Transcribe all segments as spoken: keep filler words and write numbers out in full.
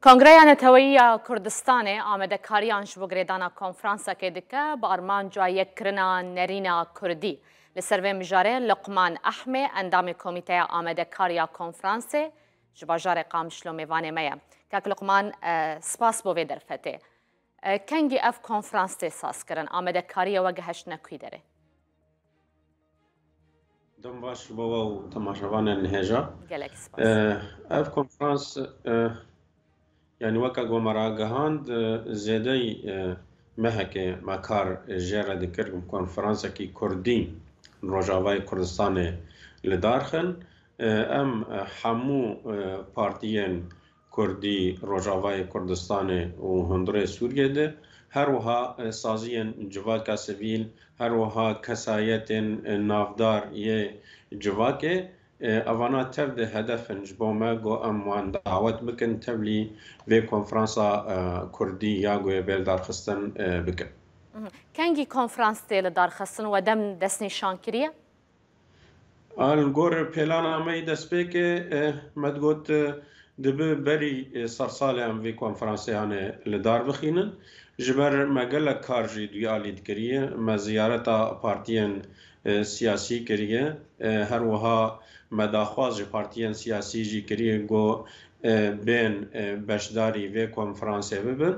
Kongreya Neteweyî ya Kurdistanê amadekariyan ji bo girêdana konferanseke dike bi armanca yekkirina nerîna kurdî. Li ser vê mijarê Luqman Ehmê, endamê Komîteya Amadekar ya Konferansê, ji bajarê Qamişlo mêvanê me ye. Kak Luqman, e, spas bo vê derfetê. E, kengî ev konferans tê sazkirin? Amadekariya we gehiştine kwî derê? Dem baş bo we û temaşevanên hêja. Gelek spas. Eh, ev konferans, eh, yanî weke ku me ragihand, eh, zêdeyî, eh, mehekê me kar jê re dikir, konferansekî kurdî Rojavayê Kurdistanê li dar xin. Eh, em, eh, hemû, eh, partiyên Kurdî Rojavayê Kurdistanê û hundirê Sûriyê de, her wiha, e, saziyên civaka sivîl, her wiha kesayetên, e, navdar yê civakê, e, evana tev de hedef in ji bo me, ku em wan dawet bikin, tevlî vê konferansa, e, Kurdî ya ku yê bê lidarxistin, e, bikin. Mhm. Kengî konferans tê lidarxistin, we dem destnîşan kiriye? A, li gor pêlana me yî destpêkê, eh, me digot, eh, dibe berî, eh, sersalê em vê konferansê hanê li dar bixînin. Ji ber me gelek kar jî di wî alî dikiriye. Me ziyareta partiyên, eh, siyasî kiriye. Eh, her wiha me daxwaz ji partiyên siyasî jî kiriye ku, eh, bên, eh, beşdarî vê konferansê bibin.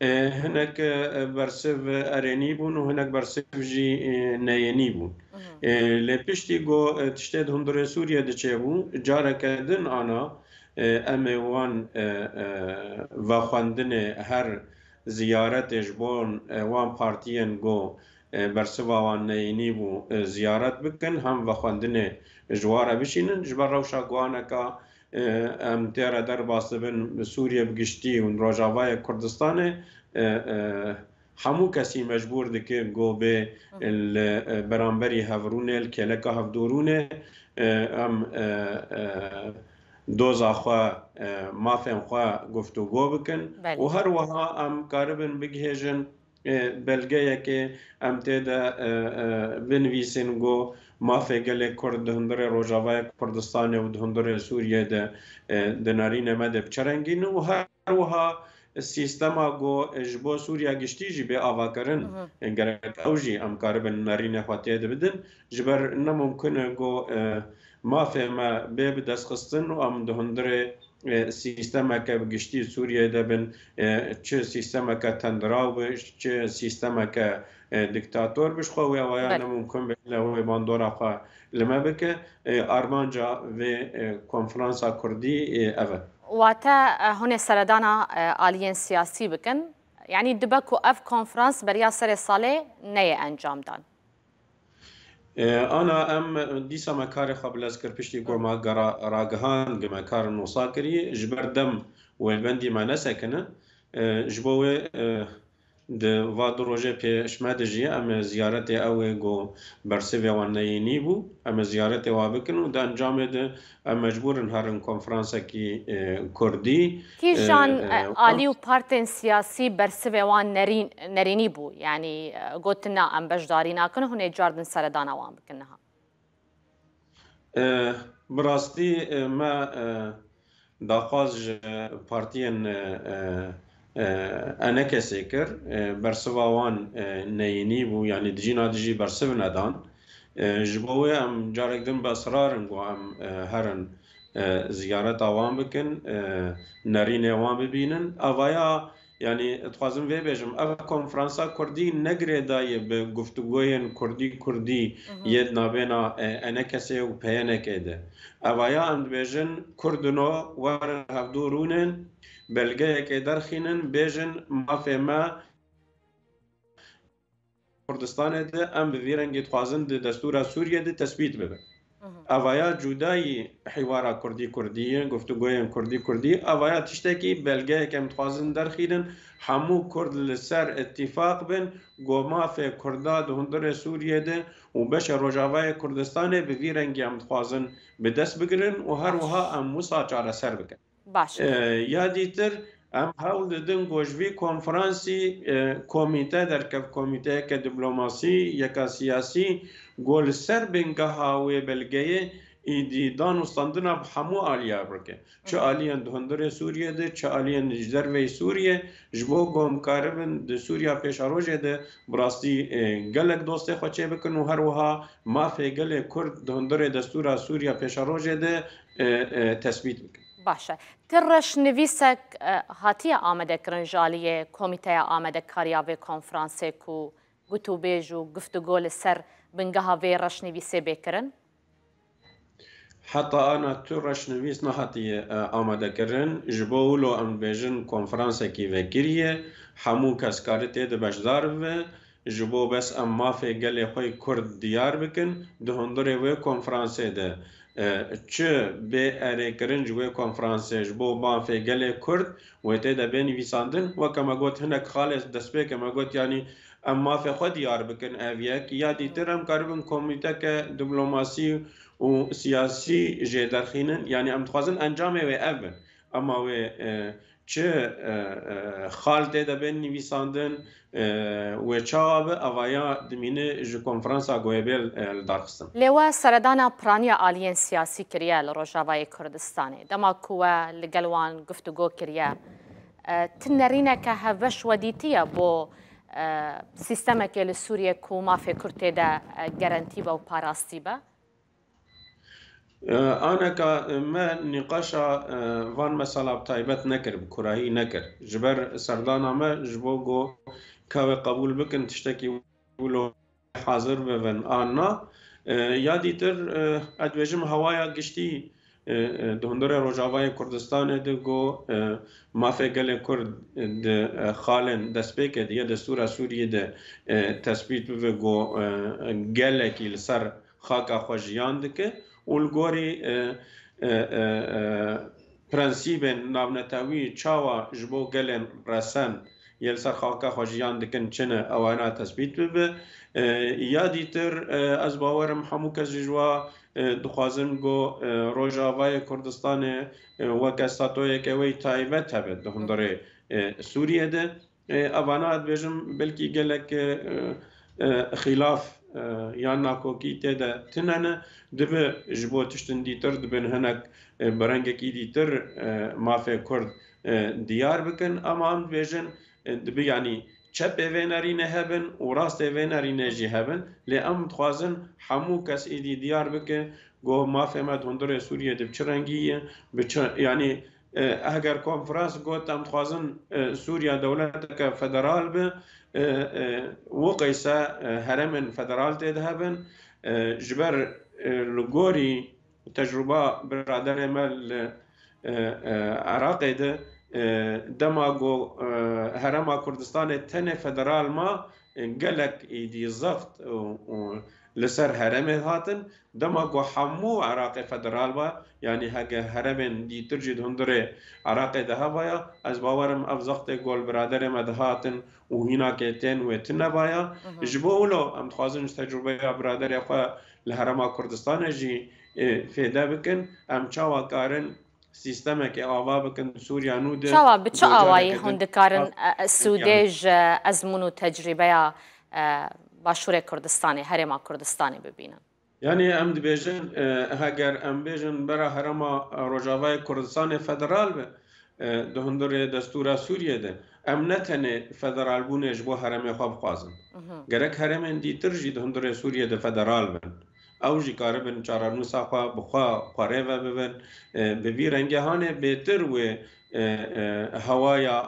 E, hinek, e, bersiv erênî bûn û hinek bersiv jî, e, neyênî bûn. Mhm. E, lê piştî ku, e, tiştê di hundirê Sûriyê diçêbû, careke din ana, e, em ê wan, e, e, vexwendinê her ziyaretê ji bo, e, wan partiyên ku, e, bersiva wan neyênî bû, e, ziyaret bikin, hem vexwendinê ji wan re bişînin, ji ber rewşa guhaneka e, em tê re derbas dibin, bi Sûriye bi giştî û Rojavayê Kurdistanê, e, e, hemû kesî mecbûr dike ku bê Hı hı. li, e, beramberî hevrûnê, li kêleka hevdûrûnê, e, em, e, e, doza xwe, e, mafên xwe guftûgo bikin Belê. û her wiha em karibin bigihêjin e, belgeyekê em tê de, e, e, binivîsin ku mafê gelê Kurd di hundirê Rojavayê Kurdistanê û di hundirê Sûriyê de, e, di nerînê me de bi çi rengî ne û her wiha sîstema ku ji bo Sûriya giştî jî bê avakirin, Hı hı. e, gerek ew jî em karibin nerînê xwe tê de bidin. Ji ber ne mumkin e ku, e, mafê me bê bi dest xistin û em di hundirê e, sîstemeke bi giştî Sûriyeyê de bin, e, çi sîstemeke tendiraw be, çi sîstemeke, e, diktator be, ji xwe wê awaya Belê. ne mumkin be, le wê bandora xwe li me bike. E, armanca vê, e, konferansa kurdî, e, ev e. Wate, e, hûn ê seredana, e, aliyên siyasî bikin. Yanî dibe ku ev konferans beriya serê salê neyê encamdan. E, ana em dîsa me karê xwe bilez kir piştî ku Hı. me gera ragihand ku me kar nosa kirî, ji ber dem wêlbendî me nesekine. E, ji bo wê, e, di va du rojê pêş me de jî em ê ziyaretê ew ê ku bersivê wan neyînî bû, em ê ziyaretê wa bikin û di encamê de em mecbûr in herin konferansekî, e, kurdî. Kîjan, E, e, e, alî û partên siyasî bersivê wan nerîn-, nerînî bû? Yanî, e, gotin na em beşdarî nakin, hûn ê cardin seredana wan bikin niha? E, bi rastî, e, me, e, daxwaz ji partiyên, e, e, e, enekesê kir. E, bersiva wan, e, neyînî bû, yanî dijîna dijî bersiv nedan. E, ji bo wê em carek din bi israr in ku em, e, herin, e, ziyareta wan bikin, e, nerînê wan bibînin. Avaya, yanî, dixwazim vê bêjim, ev konferansa kurdî ne girêdayî bi guftûgoyên kurdî-kurdî Hı hı. yê di navbêna, e, enekesê û peyenekê de. Avaya em dibêjin, Kurdino, werin hevdû rûnin, belgeyekê derxînin, bêjin, mafê me Kurdistanê de em bi vî rengî dixwazin di destûra Sûriyê de tesbît bibe. Hı hı. Evaya cudayî hîwara kurdî-kurdî ye, guftûgoyên kurdî-kurdî, evaya tiştekî belgeyek em dixwazin derxînin, hemû kurd li ser îtîfaq bin, ku mafê kurda di hundirê Sûriyê de û beşê Rojavayê Kurdistanê bi vî rengî em dixwazin bi dest bigirin û her Baş. wiha em wisa çareser bikin. Baş. E, ya dîtir, em hewl didin ku ji vî konferansî, e, komîte derkev, komîteyeke diplomasî, yeka siyasî, ku li ser bingeha wê belgeyê îdî dan û standina bi hemû aliya bike. Çi aliyên di hundirê Sûriyê de, çi aliyên ji derveyî Sûriyê, ji bo ku em karibin di Sûriya pêşerojê de bi rastî, e, gelek dostê xwe çêbikin û her wiha mafê gelê Kurd di hundirê destûra Sûriya pêşerojê de, e, e, tesbît bikin. Baş e. Ti reşnivîsek, e, hatiye amadekirin ji aliyê Komîteya Amadekariya vê konferansê ku gotûbêj û guftûgo li ser bingeha vê reşnivîsê bê kirin? Heta ana tu reşnivîs nehatiye, e, amadekirin. Ji bo wilo em dibêjin konferansekî vekiriye, hemû kes kare tê de beşdar bibe. Ji bo bes em mafê gelê xwe yê Kurd diyar bikin, di hundirê wê konferansê de, e, çi bê erêkirin ji wê konferansê ji bo mafê gelê Kurd wê tê de bê nivîsandin. Weke me got, hinek xalê destpêkê me got, yanî em mafê xwe diyar bikin, ev yek. Ya dîtir em karibin komîteke diplomasî û siyasî jê derxînin. Yanî em dixwazin encamê wê ev bin. Ema wê, e, çi, e, e, xal tê de bên nivîsandin, e, wê çawa be, evaya dimîne ji konferansa goyebêl, e, li dar xistin. Lê we seredana piraniya aliyên siyasî kiriye li Rojavayê Kurdistanê. Dema ku we li gel wan guftûgo kiriye, e, ti nerîneke hevbeş we dîtiye bo, e, sîstemekê li Sûriyê ku mafê Kurd tê de, e, gerentî be û parastî be? E, aneka me nîqaşa, e, van mesela bi taybet nekir, bi kurahî nekir. Ji ber serdana me ji bo ku ka wê qebûl bikin tiştekî wilo hazir bibin an na. E, ya dîtir, e, ez dibêjim hewaya giştî, e, e, di hundirê Rojavayê Kurdistanê de ku, e, mafê gelê Kurd di, e, xalên destpêkê de ya destûra Sûriyê de, e, tesbît bibe ku, e, gelekî li ser xaka xwe jiyan dike û li gorî, e, e, e, e, prensîbên navnetewî çawa ji bo gelên resen yê li ser xaka xwe jiyan dikin çi ne, ewana tesbît bibe. E, ya dîtir, e, ez bawerim hemû kes jî ji wa, e, dixwazin ku, e, Rojavayê Kurdistanê, e, weke statoyeke wê taybet hebe di hundirê, e, Sûriyê de. E, evana dibêjim belkî gelek, e, e, xîlaf, e, yan nakokî tê de tune ne. Dibe ji bo tiştin dîtir dibin hinek, e, bi rengekî dîtir, e, mafê Kurd, e, diyar bikin. Ama em dibêjin, e, dibe yanî çepê vê nerînê hebin û rastê vê nerînê jî hebin. Lê em dixwazin hemû kes êdî diyar bike ku mafê me di hundirê Sûriyê de bi çi rengî ye, bi çi, yanî, e, heger konferans got, em dixwazin, e, Sûriya dewleteke federal be, e, e, wiqeyse, e, herêmên federal tê de hebin. E, ji ber, e, li gorî tecrûba biraderê me li, e, e, Iraqê de, e, dema ku, e, Herêma Kurdistanê tenê federal ma, e, gelek êdî zext û, û li ser herêmê hatin. Dema ku hemû Iraqê federal ba, yanî heke herêmên dîtir jî di hundirê Iraqê de hebaya, ez bawerim ev zextê ku li biraderê me dihatin û hînakê tên wê tune baya. Mhm. Ji bo wilo em dixwazin ji tecrûbeya biraderê xwe li Herêma Kurdistanê jî, e, fêde bikin. Em çawa karin sîstemekê ava bikin di Sûriya nû de? Çawa, bi çi awayî hûn dikarin, e, e, sûdê ji ezmûn û tecrîbeya, e, Başûrê Kurdistanê, Herêma Kurdistanê bibînin? Yanî em dibêjin, e, heger em bêjin bera herêma, e, Rojavayê Kurdistanê federal be, e, di hundirê destûra Sûriyê de, em ne tenê federalbûnê ji bo herêmê xwe bixwazin. Mhm. Gerek herêmên dîtir jî di hundirê Sûriyê de federal bin. Ew jî karibin çarenûsa xwe bi xwe, xwe rê ve bibin. E, bi vî rengê hanê bêtir wê, e, e, hewaya,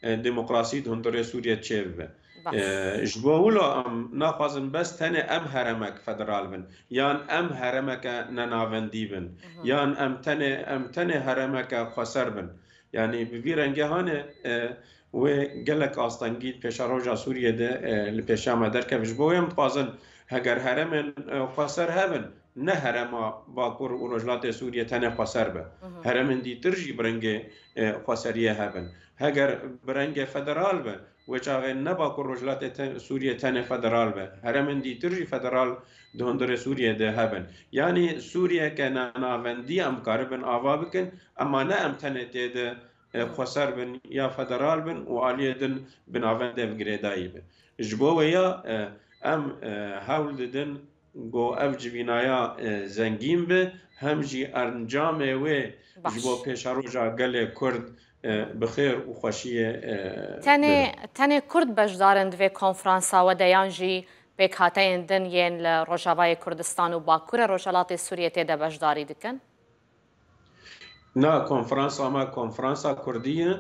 e, e, demokrasî di hundirê Sûriyê çêbibe. Baş. E, ji bo wilo em naxwazin bes tenê em herêmek federal bin, yan em herêmeke nenavendî bin, Mhm. yan em tenê, em tenê herêmeke xweser bin. Yanî bi vî rengê hanê, e, wê gelek astengî pêşeroja Sûriyê de, e, li pêşiya me derkeve. Ji bo wê em dixwazin heger herêmên, e, xweser hebin, ne herêma Bakur û Rojhilatê Sûriyê tenê xweser be. Mhm. Herêmên dîtir jî bi rengê, e, xweseriyê hebin. Heger bi rengê federal be, wê çaxê ne Bakur Rojhilatê te-, Sûriyê tenê federal be. Herêmên dîtir jî federal di hundirê Sûriyê de hebin. Yanî Sûriyeke nenavendî em karibin ava bikin, ema ne em tenê tê de, e, Mhm. xweser bin ya federal bin û aliyê din bi navendê ve girêdayî bin. Ji bo wê ya, e, em, e, hewl didin ku ev civînaya, e, zengîn be, hem jî encamê wê Baş. ji bo pêşeroja gelê Kurd, e, bi xêr û xweşiyê, e, Tenê, bibe. Tenê Kurd beşdar in di vê konferansa we de yan jî pêkhateyên din yên li Rojavayê Kurdistan û Bakurê Rojhelatê Sûriyê tê de beşdarî dikin? Na, konferansa me konferansa Kurdî ye. Hı hı.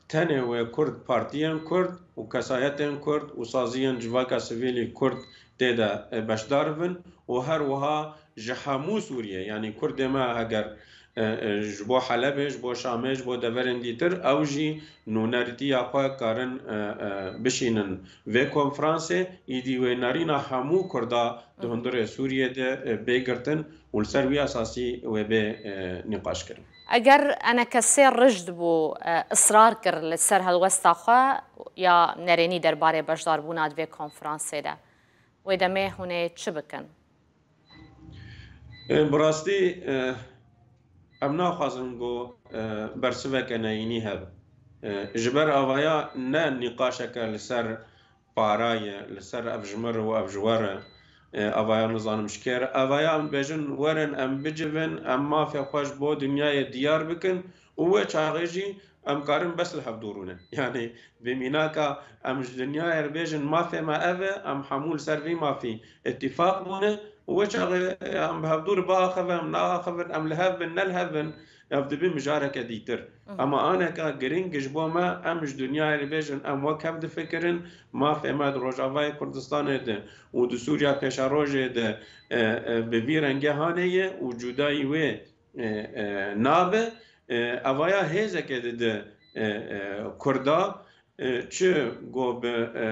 Tenê wê Kurd, partiyên Kurd û kesayetên Kurd û saziyên civaka sivîlî Kurd tê de, e, beşdar bin û her wiha ji hemû Sûriyê, yanî Kurdê me heger, e, e, ji bo Helebê, ji bo Şamê, ji bo deverên dîtir, ew jî nûnerîtiya xwe karin, e, e, bişînin vê konferansê, îdî wê nerîna hemû Kurda di Hı hı. hundirê Sûriyê de, e, bê girtin û li ser wî esasî wê bê, e, nîqaşkirin. Eger enekesê rijd bû, e, israr kir li ser helwesta xwe ya nerênî derbarê beşdarbûna di vê konferansê de, wê demê hûn ê çi bikin? E, bi rastî, e, em naxwazin ku, e, bersiveke neyînî hebe. E, ji ber avaya ne nîqaşeke li ser para ye, li ser ev ji min re û ev ji we re, e, avaya nizanim ji kê re. Avaya em dibêjin, werin em bicivin, em mafê xwe ji bo dinyayê diyar bikin û wê çaxê jî em karin bes li hev dû rûnin. Yanî bi mînaka em ji dinyayê re bêjin, mafê me ev e, em hemû li ser vî mafî îtîfaq bûne û wê çaxê em bi hevdû re biaxivin, em naaxivin, em li hev bin, ne li hev bin, ev dibe mijareke dîtir. Mhm. Ema aneka giring ji bo me, em ji dinyayê re bêjin, em wek hev difikirin, mafê me di Rojavayê Kurdistanê de û di Sûriya Pêşerojê de, e, e, bi vî rengê hanê ye û cudayî wê, e, e, nabe. E, evaya hêzeke dide, e, e, Kurda, e, çi go bi, e,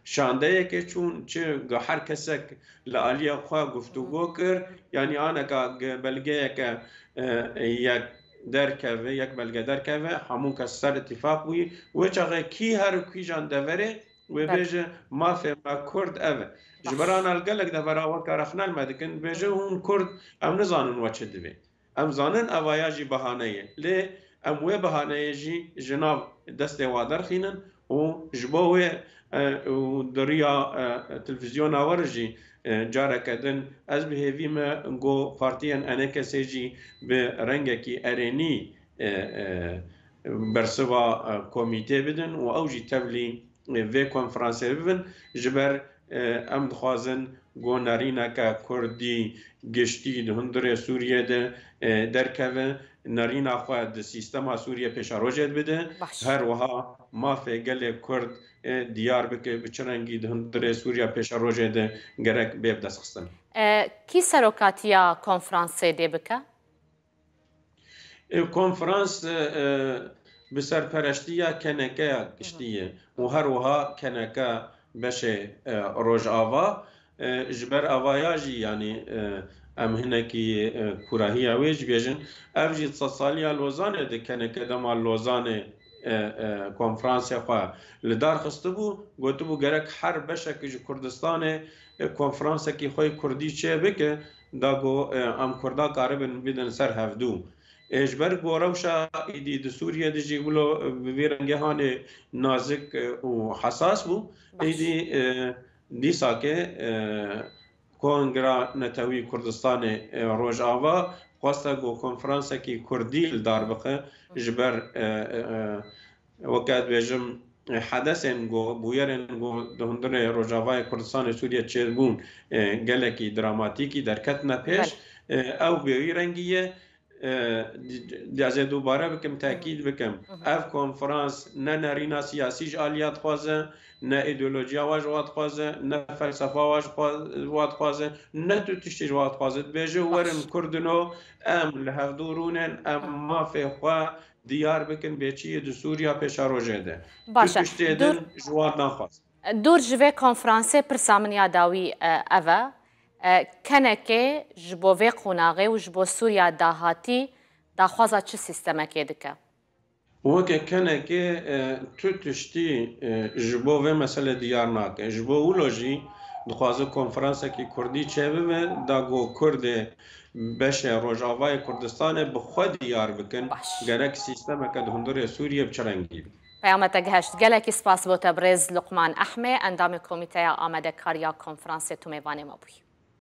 şandeyekê çûn, çi go her kesek li aliyê xwe guftûgo kir, yanî aneka ge-, belgeyeke, e, yek derkeve, yek belge derkeve, hemû kes ser îtîfaq bûyî. Wê çaxê kî her û kîjan deverê wê Belê. bêje, mafê me Kurd ev e. Ji Baş. ber ana li gelek devera weke rexne li me dikin, dibêje, hûn Kurd, em nizanin we çi divê. Em zanin evaya jî bahane ye. Lê em wê bahaneyê jî ji nav destê wa derxînin û ji bo wê, e, û di riya, e, televîzyona we re jî, e, careke din ez bi hêvî me ku partiyên enekesê jî bi rengekî erênî, e, e, bersiva, e, komîtê bidin û ew jî tevlî vê konferansê bibin. Ji ber, e, em dixwazin ku nerîneke kurdî giştî di hundirê Sûriyê de, e, derkeve, nerîna xwe di sîstema Sûriyê pêşerojê de bide. Baş. Her wiha mafê gelê Kurd, e, diyar bike, bi çi rengî di hundirê Sûriya pêşerojê de gerek bê bidestxistin. E, kî serokatiya konferansê dê bike? E, konferans, e, e, bi serpereştiya K N K ya giştî ye û her wiha K N K beşê, e, Rojava. E, ji ber avaya jî, yanî, e, em hinekî, e, kûrahiya wê jî bêjin. Ev jî sedsaliya Lozanê di K N K dema Lozanê, e, e, konferansê xwe li dar xistibû, gotibû gerek her beşekî ji Kurdistanê, e, konferansekî xwe yê kurdî çê bike, da ku, e, em Kurda karibin bidin ser hevdû. E, ji ber ku rewşa êdî di Sûriyê de jî wilo, e, bi vî rengê hanê nazik, e, û hesas bû, Baş. êdî, e, dîsakê, e, Kongra Netewî Kurdistanê, e, Rojava xweste ku konferansekî kurdî li dar bixe, ji ber, e, e, e, weke dibêjim, e, hedesên ku, bûyerên ku di hundirê Rojavayê Kurdistanê Sûriyê çêbûn, e, gelekî dramatîkî derketine pêş. Belê. E, ew bi wî rengî ye. E, di-, di-, ez ê dubare bikim, tekîd bikim. Hı hı. Ev konferans ne nerîna siyasî ji aliya dixwaze, ne îdeolojiya wa ji wa dixwaze, ne felsefa wa ji xwa-, wa dixwaze, ne tu tiştî ji wa dixwaze. Dibêje, Baş. werin Kurdino, em li hevdû rûnin, em mafê xwe diyar bikin bê çi yê di Sûriya pêşerojê de. Baş e. Tu tiştê Dûr, din ji wan naxwaz. Dûr ji vê konferansê pirsa min ya dawî, e, ev e. E, K N K ji bo vê qonaxê û ji bo Sûriya dahatî daxwaza çi sîstemekê dike? Weke K N K, e, tu tiştî, e, ji bo vê mesele diyar nake. Ji bo wilo jî dixwaze konferansekî kurdî çêbibe, da ku Kurdê beşê Rojavayê Kurdistanê bi xwe diyar bikin, Baş. gerek sîstemeke di hundirê Sûriyê bi çi rengî be. Peyama te gihişt. Gelekî spas bo te birêz Luqman Ehmê, endamê Komîteya Amadekariya Konferansê tu mêvanê me bûyî.